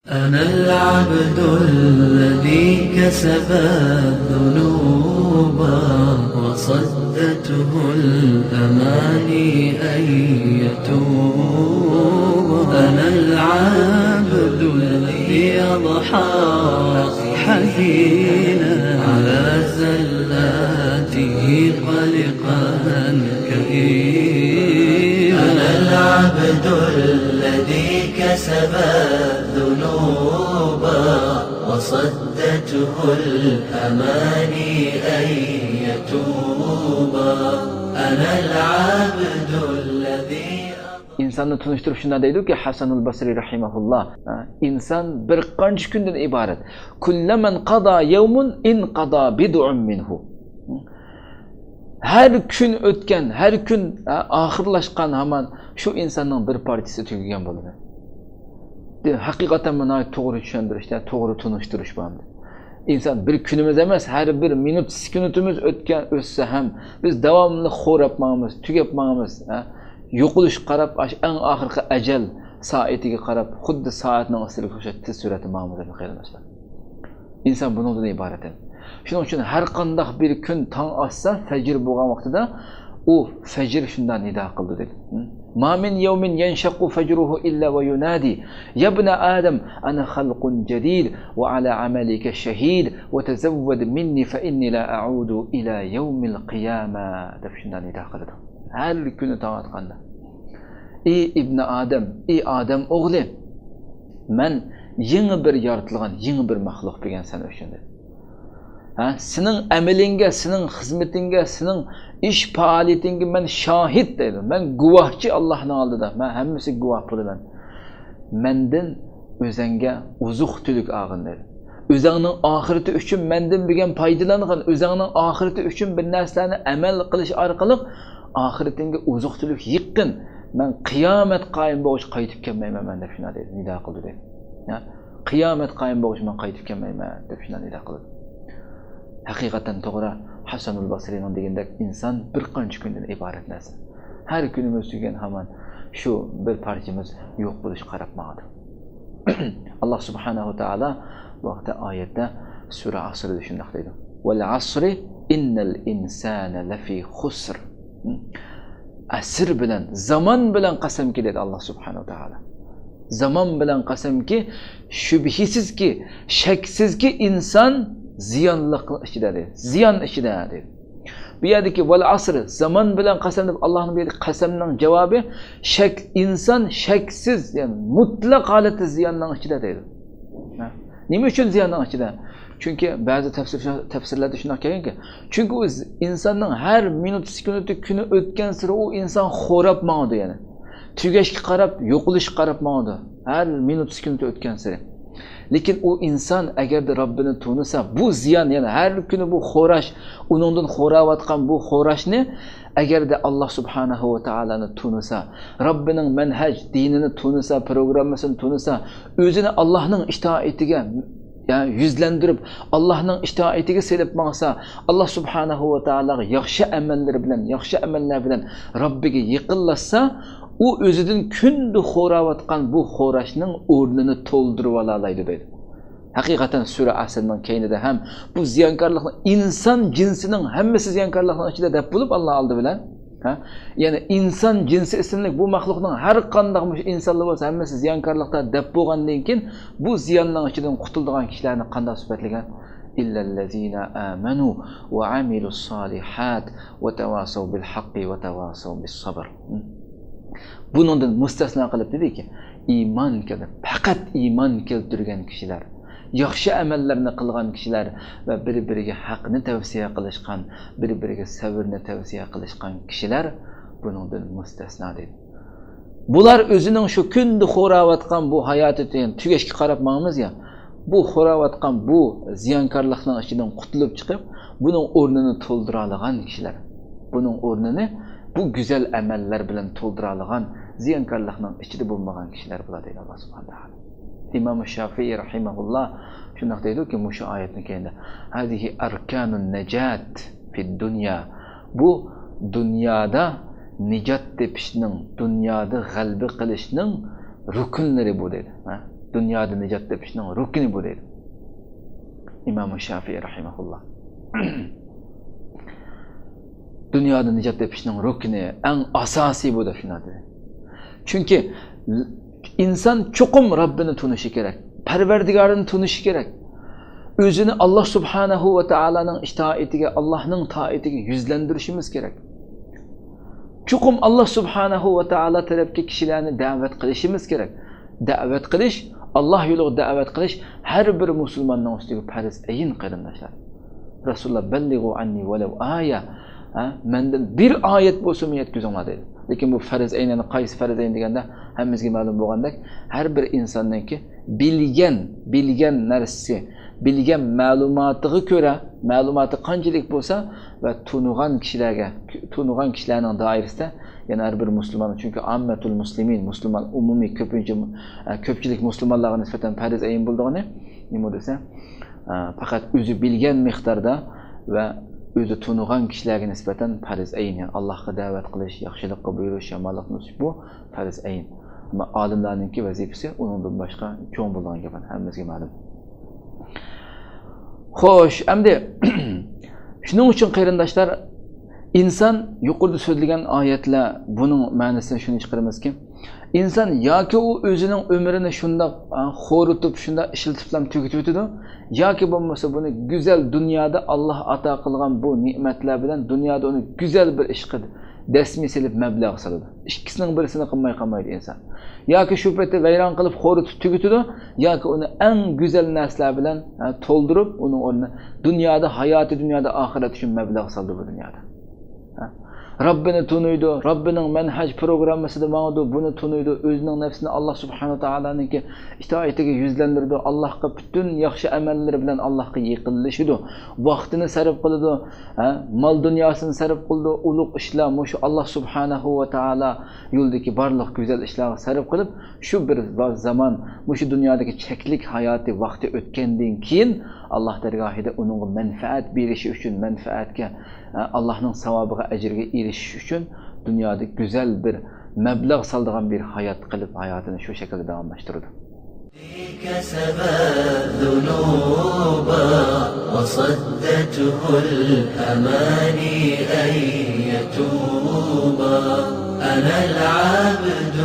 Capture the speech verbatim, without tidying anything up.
أنا العبد الذي كسب الذنوب وصدته الأماني أن يتوب. أنا العبد الذي أضحى حزينا على زلاته قلقا كئيبا. أنا العبد الذي كسب الذنوب وصدته الأماني أن يتوب. أنا العبد الذي. ئىنساننى تونۇشتۇرۇپ شۇنداق دەيدۇكى، ھەسەنۇل بەسرى رەھىمەھۇللا، ئىنسان بىر قانچە كۈندىن ئىبارەت. كلما انقضى يوم انقضى بضع منه. ھەر كۈن ئۆتكەن، ھەر كۈن، ھە، ئاخىرلاشقان ھامان شۇ ئىنساننىڭ بىر پارچىسى تۈگىگەن بولىدۇ. دە-، ھەقىقەتەن بۇ ناھايىتى توغرا چۈشەندۈرۈشتە، توغرا تونۇشتۇرۇش بار. ئىنسان بىر كۈنىمىز ئەمەس، ھەر بىر مىنۇت، سېكۇنتىمىز ئۆتكەن، ئۆتسە ھەم بىز داۋاملىق خوراپ ماڭىمىز، تۈگەپ ماڭىمىز، ھە؟ يوقىلىشقا قاراپ، ئاشۇ ئەڭ ئاخىرقى ئەجەل سائىتىگە قاراپ، خۇددى سائەتنىڭ ئىسىدىكى ئوخشاش تېز سۈرئەتتە ماڭىمىز، قېرىنداشلار. ئىنسان بۇنىڭدىن ئىبارەت. شۇنىڭ ئۈچۈن ھەر قانداق بىر كۈن تاڭ ئاتسا، فەجر بولغان ۋاقتىدا ئۇ فەجر شۇنداق نىدا قىلىدۇ دېدى. ما من يوم ينشق فجره إلا وينادي يا ابن آدم أنا خلق جديد وعلى عملك شهيد وتزود مني فإني لا أعود إلى يوم القيامة دەپ شۇنداق نىدا قىلىدۇ. ھەر كۈنى تاڭ ئاتقاندا. ئى ئىبنى ئادەم، ئى ئادەم ئوغلى، مەن يېڭى بىر يارىتىلغان، يېڭى بىر مەخلۇق بۈگۈن سەن ئۈچۈن دېدى. ھە، سېنىڭ ئەمىلىڭگە، سېنىڭ خىزمىتىڭگە، سېنىڭ ئىش پائالىيىتىڭگە مەن شاھىت دەيدۇ. مەن گۇۋاھچى ئاللاھنىڭ ئالدىدا. مەن ھەممىسىگە گۇۋاھ بولىمەن. مەندىن ئۆزەڭگە ئوزۇق-تۈلۈك ئالغىن دەيدۇ. ئۆزەڭنىڭ ئاخىرىتى ئۈچۈن مەندىن بۈگۈن پايدىلانغىن، ئۆزەڭنىڭ ئاخىرىتى ئۈچۈن بىر نەرسىلەرنى ئەمەل قىلىش ئارقىلىق ئاخىرىتىڭگە ئوزۇق-تۈلۈك يىغقىن. مەن قىيامەت قايىم بولغۇچە قايتىپ كەلمەيمەن مەن دەپ شۇنداق دەيدۇ، نىدا قىلىدۇ دەيدۇ. ھە؟ قىيامەت قايىم بولغۇچە مەن قايتىپ كەلمەيمەن دەپ شۇنداق نىدا قىلىدۇ. ھەقىقەتەن توغرا، ھەسەنۇل بەسرىنىڭ دېگىنىدەك ئىنسان بىر قانچە كۈندىن ئىبارەت نەرسە. ھەر كۈنىمىز تۈگىگەن ھامان شۇ بىر پارچىمىز يوق بولۇشقا قاراپ ماڭىدۇ. ئاللاھ سۇبھانەھۇ ۋە تائالا بۇ ھەقتە ئايەتتە سۈرە ئەسىردە شۇنداق دەيدۇ. والعصر إن الإنسان لفي خسر. ئەسىر بىلەن، زامان بىلەن قەسەمكى دەيدۇ ئاللاھ سۇبھانەھۇ ۋە تائالا. زامان بىلەن قەسەمكى، شۈبھىسىزكى، شەكسىزكى ئىنسان زىيانلىقنىڭ ئىچىدە دەيدۇ. زىيان ئىچىدە دەيدۇ. بۇ يەردىكى ۋەل ئەسر، زامان بىلەن قەسەم دەپ ئاللاھنىڭ بۇ يەردىكى قەسەمنىڭ جاۋابى شەك، ئىنسان شەكسىز، يەنى مۇتلەق ھالەتتە زىياننىڭ ئىچىدە دەيدۇ. ھە؟ نېمە ئۈچۈن زىياننىڭ ئىچىدە؟ چۈنكى بەزى تەپسىر، تەپسىرلەردە شۇنداق كەلگەنكى، چۈنكى ئۇ ز-، ئىنساننىڭ ھەر مىنۇت سېكۇنتى كۈنى ئۆتكەنسېرى ئۇ ئىنسان خوراپ ماڭىدۇ يەنە. تۈگەشكە قاراپ، يوقىلىشقا قاراپ ماڭىدۇ. ھەر مىنۇت سېكۇنتى ئۆتكەنسېرى. لېكىن ئۇ ئىنسان ئەگەردە رەببىنى تونۇسا، بۇ زىيان، يەنى ھەر كۈنى بۇ خوراش، ئۇنىڭدىن خوراۋاتقان بۇ خوراشنى ئەگەردە ئاللاھ سۇبھانەھۇ ۋە تائالانى تونۇسا، رەببىنىڭ مەنھەج، دىنىنى تونۇسا، پروگراممىسىنى تونۇسا، ئۆزىنى ئاللاھنىڭ ئىتائىتىگە، يا، يۈزلەندۈرۈپ، ئاللاھنىڭ ئىتائىتىگە سېلىپ ماڭسا، ئاللاھ سۇبھانەھۇ ۋە تائالاغا ياخشى ئەمەللىرى بىلەن، ياخشى ئەمەللەر بىلەن رەببىگە يېقىنلاشسا، ئۇ ئۆزىدىن كۈندە خوراۋاتقان بۇ خوراشنىڭ ئورنىنى تولدۇرۇۋالالايدۇ دەيدۇ. ھەقىقەتەن سۈرە ئەسىرنىڭ كەينىدە ھەم بۇ زىيانكارلىقنى ئىنسان جىنسىنىڭ ھەممىسى زىيانكارلىقنىڭ ئىچىدە دەپ بولۇپ ئاللا ئالدى بىلەن، ھە؟ يەنى ئىنسان جىنسى ئىسىملىك بۇ مەخلۇقنىڭ ھەر قانداق مۇشۇ ئىنسانلار بولسا ھەممىسى زىيانكارلىقتا دەپ بولغاندىن كېيىن بۇ زىياننىڭ ئىچىدىن قۇتۇلىدىغان كىشىلەرنى قانداق سۈپەتلىگەن؟ إلا الذين آمنوا وعملوا الصالحات وتواصوا بالحق وتواصوا بالصبر. بۇنىڭدىن مۇستەسنا قىلىپ دېدىكى، ئىمان كەل-، پەقەت ئىمان كەلتۈرگەن كىشىلەر، ياخشى ئەمەللەرنى قىلغان كىشىلەر ۋە بىر-بىرىگە ھەقنى تەۋسىيە قىلىشقان، بىر-بىرىگە سەۋرنى تەۋسىيە قىلىشقان كىشىلەر بۇنىڭدىن مۇستەسنا دېدى. بۇلار ئۆزىنىڭ شۇ كۈندە خوراۋاتقان بۇ ھاياتى، تۈگەشكە قاراپ ماڭىمىز يا، بۇ خوراۋاتقان بۇ زىيانكارلىقنىڭ ئىچىدىن قۇتۇلۇپ چىقىپ، بۇنىڭ ئورنىنى تولدۇرالىغان كىشىلەر، بۇنىڭ ئورنىنى بۇ گۈزەل ئەمەللەر بىلەن تولدۇرالىغان، زىيانكارلىقنىڭ ئىچىدە بولمىغان كىشىلەر بۇلار دەيدۇ ئاللا سۇبھانەھۇ ۋە تائالا. ئىمام شافىئى رەھىمەھۇللا شۇنداق دەيدۇكى، مۇشۇ ئايەتنىڭ كەينىدە، هذه أركان النجاة في الدنيا. بۇ دۇنيادا نىجات تېپىشنىڭ، دۇنيادا غەلىبە قىلىشنىڭ رۇكۇنلىرى بۇ دەيدۇ. ھە؟ دۇنيادا نىجات تېپىشنىڭ رۇكنى بۇ دەيدۇ ئىمام شافىئى رەھىمەھۇللا. دۇنيادا نىجات تېپىشنىڭ رۇكنى، ئەڭ ئاساسىي بۇ دەپ شۇنداق دېدى. چۈنكى ئىنسان چوقۇم رەببىنى تونۇشى كېرەك، پەرۋەردىگارىنى تونۇشى كېرەك. ئۆزىنى ئاللا سۇبھانەھۇ ۋە تائالانىڭ ئىتائىتىگە، ئاللانىڭ تائىتىگە يۈزلەندۈرۈشىمىز كېرەك. چوقۇم ئاللا سۇبھانەھۇ ۋە تائالا تەرەپكە كىشىلەرنى دەۋەت قىلىشىمىز كېرەك. دەۋەت قىلىش، ئاللا يولىغا دەۋەت قىلىش ھەر بىر مۇسۇلماننىڭ ئۈستىگە پەرز ئەين، قېرىنداشلار. رەسۇلۇللا، بەللىغۇ ئەننى ۋەلەۋ ئايە، ھە، مەندىن بىر ئايەت بولسىمۇ يەتكۈزۈڭلار دەيدۇ. لېكىن بۇ پەرز ئەين، يەنى قايسى پەرز ئەين دېگەندە، ھەممىمىزگە مەلۇم بولغاندەك، ھەر بىر ئىنساننىڭكى بىلگەن، بىلگەن نەرسىسى، بىلگەن مەلۇماتىغا كۆرە، مەلۇماتى قانچىلىك بولسا ۋە تونۇغان كىشىلەرگە، تونۇغان كىشىلەرنىڭ دائىرىسىدە، يەنى ھەر بىر مۇسۇلمان، چۈنكى ئاممەتۇل مۇسلىمىن، مۇسۇلمان ئومۇمىي كۆپىنچە، ئە، كۆپچىلىك مۇسۇلمانلارغا نىسبەتەن پەرز ئەين بولىدىغىنى نېمە دېسە، ئە، پەقەت ئۆزى بىلگەن مىقداردا ۋە ئۆزى تونۇغان كىشىلەرگە نىسبەتەن پەرز ئەين، يەنى ئاللاھقا دەۋەت قىلىش، ياخشىلىققا بۇيرۇش، يامانلىقتىن توسۇش، بۇ پەرز ئەين. ئەمما ئالىملارنىڭكى ۋەزىپىسى ئۇنىڭدىن باشقا چوڭ بولىدىغان گەپ، ھەممىمىزگە مەلۇم. خوش، ئەمدى شۇنىڭ ئۈچۈن قېرىنداشلار، ئىنسان، يۇقىرىدا سۆزلىگەن ئايەتلەر، بۇنىڭ مەنىسىدىن شۇنى چىقىرىمىزكى، ئىنسان ياكى ئۇ ئۆزىنىڭ ئۆمرىنى شۇنداق، ئا، خورىتىپ، شۇنداق ئىشلىتىپلا تۈگىتىۋېتىدۇ، ياكى بولمىسا بۇنى گۈزەل دۇنيادا ئاللا ئاتا قىلغان بۇ نېمەتلەر بىلەن دۇنيادا ئۇنى گۈزەل بىر ئىشقا دەسمىي سېلىپ مەبلەغ سالىدۇ. ئىككىسىنىڭ بىرسىنى قىلماي قالمايدۇ ئىنسان. ياكى شۇ پېتى ۋەيران قىلىپ خورىتىپ تۈگىتىدۇ، ياكى ئۇنى ئەڭ گۈزەل نەرسىلەر بىلەن، ھە، تولدۇرۇپ، ئۇنىڭ ئورنىنى دۇنيادا، ھاياتى دۇنيادا، ئاخىرەت ئۈچۈن مەبلەغ سالىدۇ بۇ دۇنيادا. ھە؟ رەببىنى تونۇيدۇ، رەببىنىڭ مەنھەج پروگراممىسىدا ماڭىدۇ، بۇنى تونۇيدۇ، ئۆزىنىڭ نەپسىنى ئاللا سۇبھانەھۇ ۋە تائالانىڭكى ئىتائىتىگە يۈزلەندۈرىدۇ، ئاللاھقا پۈتۈن ياخشى ئەمەللىرى بىلەن ئاللاھقا يېقىنلىشىدۇ، ۋاقتىنى سەرپ قىلىدۇ، ھە، مال دۇنياسىنى سەرپ قىلىدۇ، ئۇلۇغ ئىشلار مۇشۇ ئاللا سۇبھانەھۇ ۋە تائالا يولىدىكى بارلىق گۈزەل ئىشلارغا سەرپ قىلىپ، شۇ بىر ۋاز زامان مۇشۇ دۇنيادىكى چەكلىك ھاياتى، ۋاقتى ئۆتكەندىن كېيىن، ئاللا دەرگاھىدا ئۇنىڭغا مەنپەئەت بېرىشى ئۈچۈن، مەنپەئەتكە، ھە، ئاللانىڭ ساۋابىغا، ئەجرىگە ئېرىشىش ئۈچۈن دۇنيادا گۈزەل بىر مەبلەغ سالىدىغان بىر ھايات قىلىپ، ھاياتىنى شۇ شەكىلدە داۋاملاشتۇرىدۇ. كسب الذنوب وصدته الأماني أن يتوب. أنا العبد